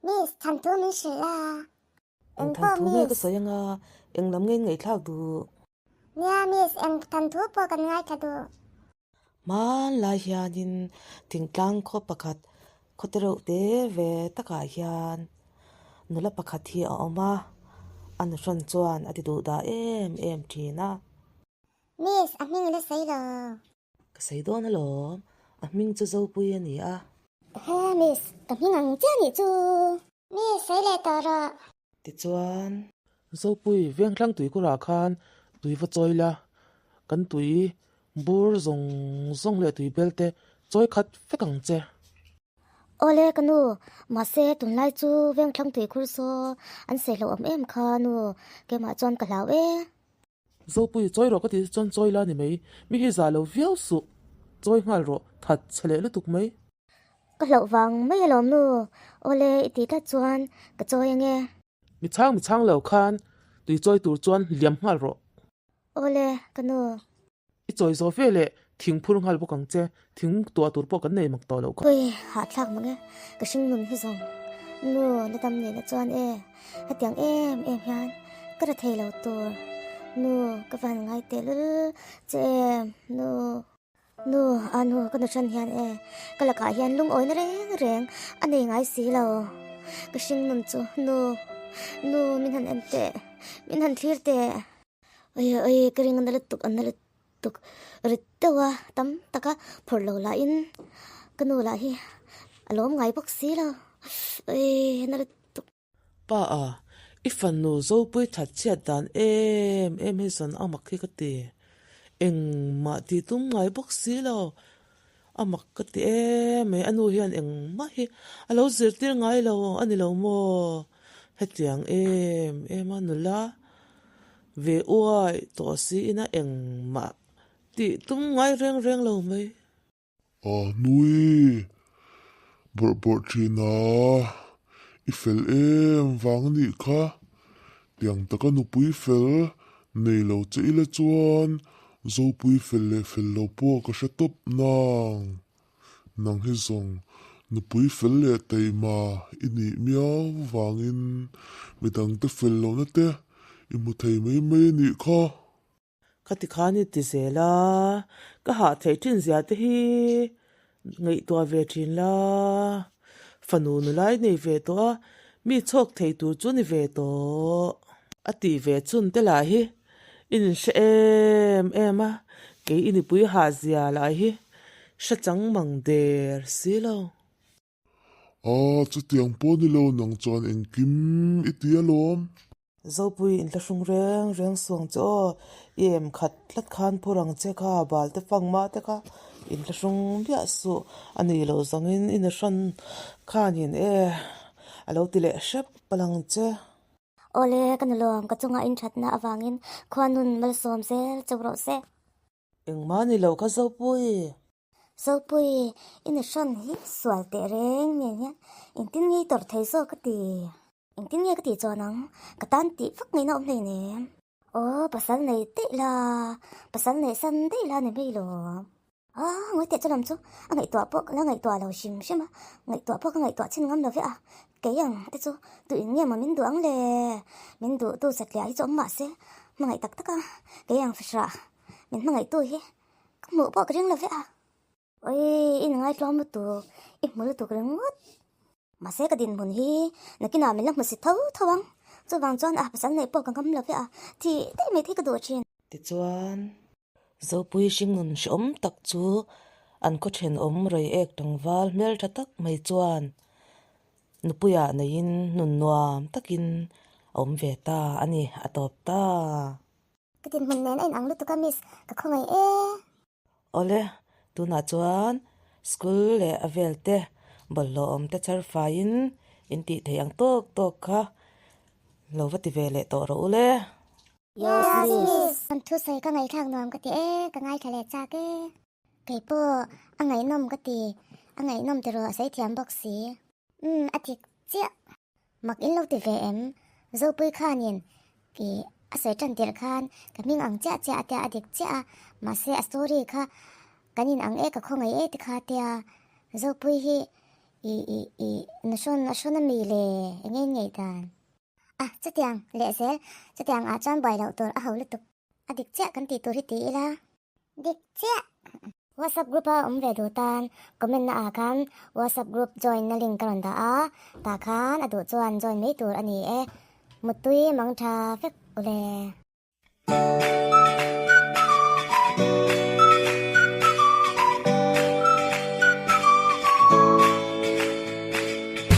Miss, thanthu min hrilh la. Eng thanthu nge ka sawi anga eng lam nge in ngaihthlak duh? Nia Miss, eng thanthu pawh kan ngaithla duh. Hmanlai hianin thingtlang khaw pakhat khaw te reuh te ve takah hian nula pakhat hi a awm a, a nuhrawn chuan a ti duh dah em em thin a. Miss, a hming i la sawi lo. Ka sawi dawn alawm, a hming chu Zopui a ni a. He Miss, ka hming ang chiah nih chu. Miss, sawi leh tawh rawh. Tichuan. Zopui, Vengthlang tuikurah khan tui va chawi la, kan tui bur zawng zawng leh tui bel te chawi khat vek ang che. Awle ka nu, mahse tunlai chu Vengthlang tuikhur saw an sawi hlauh awm em kha nu, keimah chuan ka hlau e. Zopui, chawi rawh ka ti chuan chawi la ni mai, mi hi za lo viau suh, chawi nghal rawh, that chhe leh lutuk mai. Ka hlauh vang mai alawm nu, awle i tih tlat chuan ka chawi ange. Mi chhang mi chhang lo khan tui chawi tur chuan liam nghal rawh. Awle ka nu. I chawi zawh ve leh thing phur nghal bawk ang che, thing tuah tur pawh kan nei mak tawh loh kha. Pui, hahthlak mang e, ka hring nun hi zawng. Nu, na tam nihna chuan e, hetiang em em hian ka ra thei lo tur. Nu, ka van ngai tehlul che em, nu. Nu, a nu, ka nu hran hian e, ka lakah hian lungawina reng reng a nei ngai si lo. Ka hring nun chu, nu, nu, min han en teh, min han thlir teh. Oi oi ka ring a na lutuk a na lutuk rit deuh a tam taka phawrh lo lahin ka nu lah hi a lawm ngai bawk si lo oi a na lutuk. Pa a, i fanu Zopui that chhiat dan em em hi zawn a mak hi ka ti. Engmah tih tum ngai bawk si lo. A mak ka ti em mai, a nu hian engmah hi a lo zirtir ngai lo a ni lo maw? Hetiang em em a nula ve uai tawh siin a engmah tih tum ngai reng reng lo mai. A nui bawrh bawrh thin a, i fel em vang a nih kha. Tiang taka nupui fel nei lo che ila chuan Zopui fel leh fel lo pawh ka hre tawp nang. Nang hi zawng nupui fel leh taima i nih miau vangin midangte fel lohna te i hmu thei mai mai a nih kha. Ka ti khan i ti zel a, ka hah theih thin zia te hi ngaihtuah ve thin la, fanu nulai nei ve tawh a, mi chhawk thei tur chu ni ve tawh. A tih ve chhun te lah hi i inhre em em a, kei i nipui hah zia lah hi hre chang mang der si lo. A, chutiang pawh ni lo nang chuan engkim i ti alawm. Zopui inthlahrung reng reng suang che aw, i em khat tlat khan phur ang che kha, bal te fang mah te kha inthlahrung miah suh a ni lo zawngin i nahrawn khanin e a lo ti leh hrep palh ang che. Awle, ka nulawm, ka chunga inthatna avangin khuanun malsawm zel chauh rawh se. Engmah ni lo kha Zopui. Zopui, i nahrawn hi sual teh reng nen hian engtin nge i tawrh thei zawk ka ti. Engtin nge ka tih chuan ang, ka tan tih vak ngaihna awm hleinem. Aw, pasal nei daih la, pasal neih san daih la ni mai lo. Ah, ngawi teh chu lam chu a ngaihtuah pawh ka la ngaihtuah lo hrim hrim a, ngaihtuah pawh ka ngaihtuah chhin ngam lo ve a, kei ang te chu duh in nge maw min duh ang le, min duh tu satliah hi chu awm mah se, hmangaih tak tak a, kei ang fahrah min hmangaihtu hi Ka hmuh pawh ka ring lo ve a. Oi, i ngaitluang lutuk, i hmu lutuk ringawt. Mahse ka dinhmun hi nakinah min la hmu si tho tho ang. Chuvang chuan a pasal neih pawh ka ngam lo ve a, thih daih mai thei ka duh thin. Tichuan, Zopui hringnun hrehawm tak chu an khaw thenawm Reiek tlangval hmeltha tak mai chuan nupuiah neiin nun nuam takin a awm ve ta a ni, a tawp ta. Ka dinhmun nen a inang lutuk a miss, ka khawngaih e. Awle, tunah chuan school leh a vel te bawlhhlawh awm te char faiin in tih theih ang tawk tawk kha lo va ti ve leh tawh rawh u le. Yes miss. An thusawi ka ngaihthlak nuam ka ti e, ka ngaithla leh chak e. Kei pawh a ngaihnawm ka ti, a ngaihnawm tiraw a sawi thiam bawk si. Umm a dik chiah. Mak in lo ti ve em? Zopui khanin ih a sawi tan tirh khan ka hming ang chiah chiah a tia a dik chiah a, mahse a story kha kan in ang e ka khawngaih e ti kha tia Zopui hi I i i nahrawn a hrawn a mi le eng nge ngei dan? A, chutiang lehzel, chutiang ah chuan buai loh tur a ho lutuk. A dik chiah kan tih tur hi ti ila. Dik chiah! WhatsApp group a awm ve duh tan comment na ah khan WhatsApp group join na link ka rawn dah a, tah khan a duh chuan join mai tur a ni e. Muttui mang tha vek ule.